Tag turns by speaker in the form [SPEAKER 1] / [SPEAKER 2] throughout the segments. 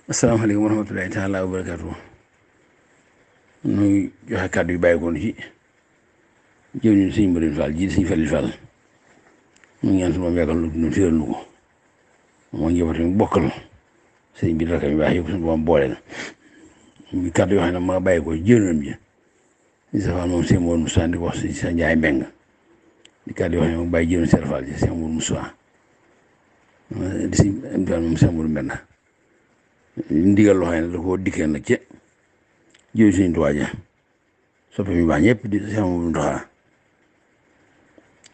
[SPEAKER 1] asalaamaaleykum wa rahmatulahi taala wa barakaatu. nuy joxe kàddu yu bàyyikoon ci jëwriñ sëñ Mbërin Fall ji sëñ Falil Fall mu ñaan su moom yàggal nu téeral nu ko moo njaboote mu bokkal sëñ bi rakam yu baax yëpp suñu boom boole na ñu kàddu yoo xam ne ma bàyyi ko jëwriñam ji ñu safaan moom sëñ Mourou Moussa di ko wax si sa Njaay Mbeng di kàddu yoo xam ne ma bàyyi jëwriñ Sër Fall ji sëñ Mourou Moussa di si moom sëñ Mourou Mbenn ndigal loo xam ne da koo dikkee nag ci jëwriñ sëñ Touba ja soppe mi baax ñëpp di Seex Mountakha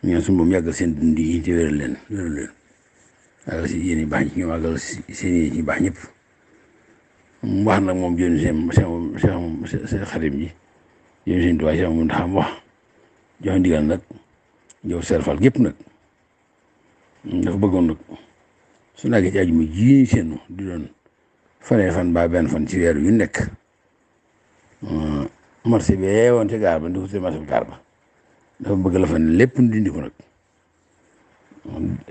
[SPEAKER 1] ñaan suñu boom yàggal seen dund yi te wéral leen àggal si yéen yi baax ñi ñoom àggal seen yéen yi baax ñëpp mu wax nag moom jëwriñ seen xarit ji jëwriñ sëñ Touba Seex Mountakha mu wax joxe ndigal nag jow Sër Fall gépp nag dafa bëggoon nag su naagee ci àjjuma ji seenu di doon fanee fan ba benn fan ci weer yu nekk marché bi woon ci gaar ba ndi ko ci marché bi gaar ba dafa bëgg la fa ne lépp nu dindi ko nag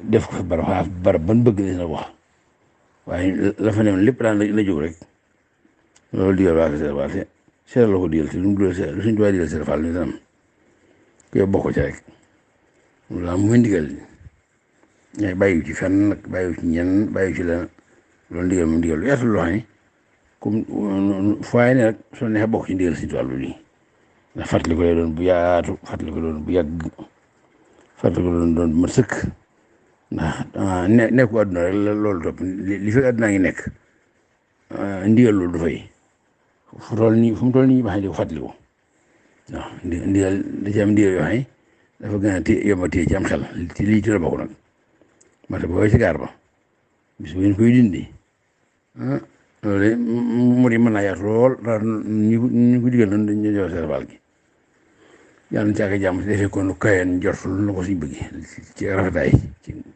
[SPEAKER 1] def ko fi barab ban bëgg la wax waaye la fa ne woon lépp daan la jóg rek loolu digal waa Sër Fall te seeral la ko digal te lu mu dugal lu suñ tuwaa digal Sër Fall ni tanam koy bokk ci rek loolu daal muy ndigal ñay bàyyi ci fenn nag bàyyi ci ñenn bàyyi ci lenn loolu ndigal moom ndigal lu yaatu loo xam ne comme fooy ne rek soo neexee bokk ci ndigal si wàllu lii ndax fàttali ko lay doon bu yaatu fàttali ko doon bu yàgg fàttali ko doon bu mat sëkk ndax nekku àdduna rek loolu topp li fekk àdduna ngi nekk ndigal loolu du fay fu mu toll nii baax di ko fàttali ko waaw ndigal da ci am ndigal yoo xam ne dafa gën a yomb a téye ci am xel ci lii ci la bokk nag mate booy ci gaar ba bis bu ngeen koy dindi loolu mu di mën naa yaatu lool ndax ñu ko digal noonu dañu jox Sër Fall gi yàlla na caaka jàmm si defee ko nu kayoon jortul na ko suñ bëgg ci rafetaay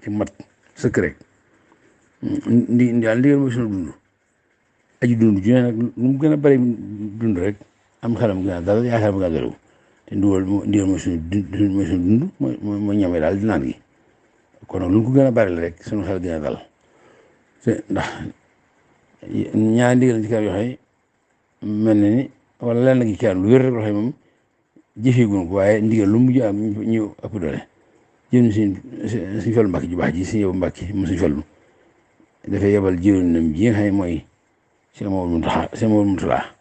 [SPEAKER 1] ci mat sëkk rek ndigal mooy sunu dund aji dund ju ne nag lu mu gën a bari dund rek am xelam gën a dal yaakaar mu gën a dalaw te ndigal mooy sunu dund mooy ñame daal di naan gi kon nag lu ko gën a bari la rek sunu xel gën a dal te ndax ñaari ndigal ci kanam yoo xam ne mel na ni wala lenn gi kanam lu wér rek loo xam ne moom jëfeeguñ ko waaye ndigal lu mujj am ñu ëpp doole jëm suñ Fallu Mbàkke ju baax ji suñ yóbbu Mbàkke mu suñ Fallu dafay yebal jëwriñam ji nga xam ne mooy Seex Mountakha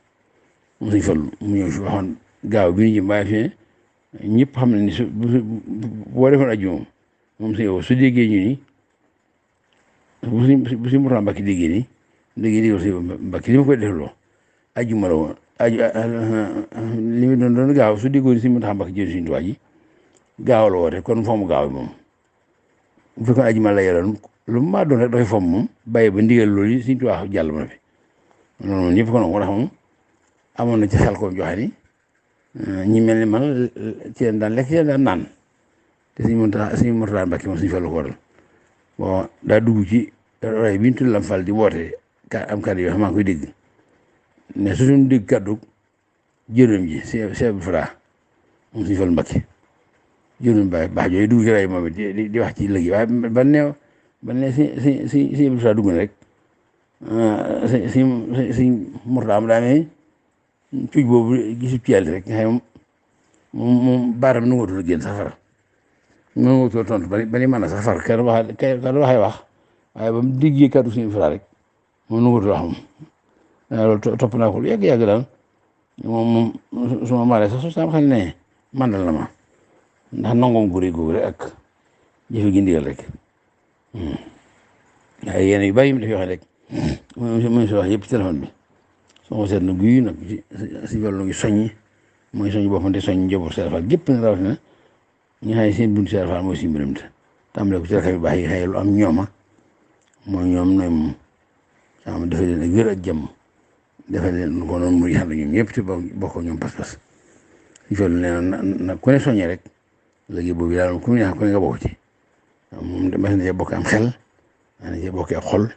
[SPEAKER 1] mu suñ Fallu mu ñëw fi waxoon gaaw bi ñu jëm waaye fi ñëpp xam ne ni su boo defoon aju moom suñ yow su déggee ñu ni bu suñ Mountakha Mbàkke déggee ni léegi digal si Mbàkke li ma koy defloo ajjuma la woon li mu doon gaaw su déggoon si Mountakha Mbàkke jël suñu Tuubaa ji gaaw la woote kon fomm gaaw moom bu fekkoon ajjuma la yoroon lu mu maa doon rek dafay fomm moom bàyyi ba ndigal loolu yi suñu Tuubaa jàll ma fi loolu moom ñëpp ko noonu ndax moom amoon na ci Xelcom joxe ni ñi mel ni man ci leen daan lekk ci leen daan naan te suñu Mountakha Mbàkke moom suñu Fallu ko waral bon daa dugg ci rajo bi ñu tudd Lam Fall di woote am kàddu yoo xam maa ngi koy dégg ne su suñu dégg kàddu jërëm ji Cheikh Fra moom suñu Fallu Mbàkke jërëm baax jooyu dugg ci rajo moom it di wax ci léegi waaye ban ne si Fra dugg na rek si Mourtada am daa ne cuuj boobu gisu ci yàlla rek nga xam moom baaram nu ngootul génn sax far nu ngootul tontu ba ni mën a sax far kenn waxee wax waaye ba mu déggee kàddu suñu Fra rek moom nu ngootul wax moom loolu topp naa ko lu yàgg daal moom su ma maree sax su sama xam ne mandal na ma ndax nangoom gu rëy googu rek ak jëfe gi ndigal rek waaye yéen yu bari yi mu def yoo xam rek mooy si wax yëpp ci téléphone bi soo ko seet na guy nag si wàllu ngi soññi mooy soññ boppam te soññ njaboot Sër Fall gépp na rawatina ñi nga xam ne seen buntu Sër Fall mooy si mbiram te tàmbale ko ci rakam yu baax yi xëy lu am ñooma mooy ñoom nooy moom sama defee leen ak wér ak jàmm defee leen ko noonu muy xam ne ñoom ñëpp te bokk ñoom pas-pas si felu nee na ku ne soññee rek léegi boobu daal ku ne nga bokk ci moom mas na cee bokk am xel mas na cee bokk ak xol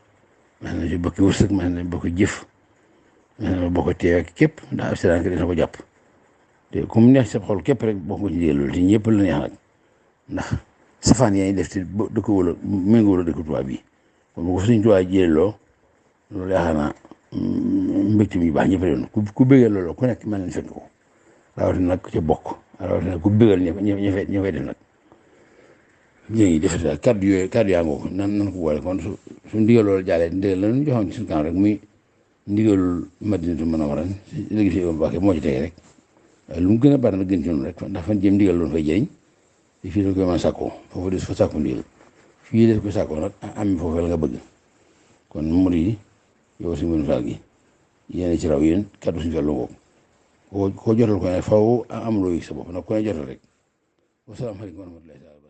[SPEAKER 1] mas na cee bokk wërsëg mas na bokk jëf mas na bokk teew ak képp ndax ab sédaan dina ko jàpp te ku mu neex sa xol képp rek bokk nga ci ndigal loolu te ñëpp la neex nag ndax safaan yaa ngi def te dëkk wala méngoo wala dëkk tubaab bi kon bu ko Sëriñ Tuubaa jëleloo loolu yaakaar naa mbégte mi baax ñëpp doon ku bëggee loolu ku nekk mel nañ fekk ko rawatina nag ci bokk rawatina ku bëggal ña fay def nag léegi defe naa kàddu yaa ngoo ko nan ko boole kon su ndigal loolu jàllee ndigal la ñu joxoon ci suñu kanam rek muy ndigalul Madinatu Munawwara si léegi si Mbàkke moo ci tege rek waaye lu mu gën a bari nag gën ci noonu rek ndax fan jëm ndigal loolu fay jëriñ te fii dañ koy mën a sàkkoo foofu des ko sàkku ndigal fii des ko sàkkoo nag am foofu la nga bëgg kon murid yi yow si mën faal gi yéen ci raw yéen kaddu suñu fàllu ngoo ko jotal ko ne faw am loo yëg sa bopp nag ku ne jotal rek wasalaamaaleykum wa rahmatullahi taala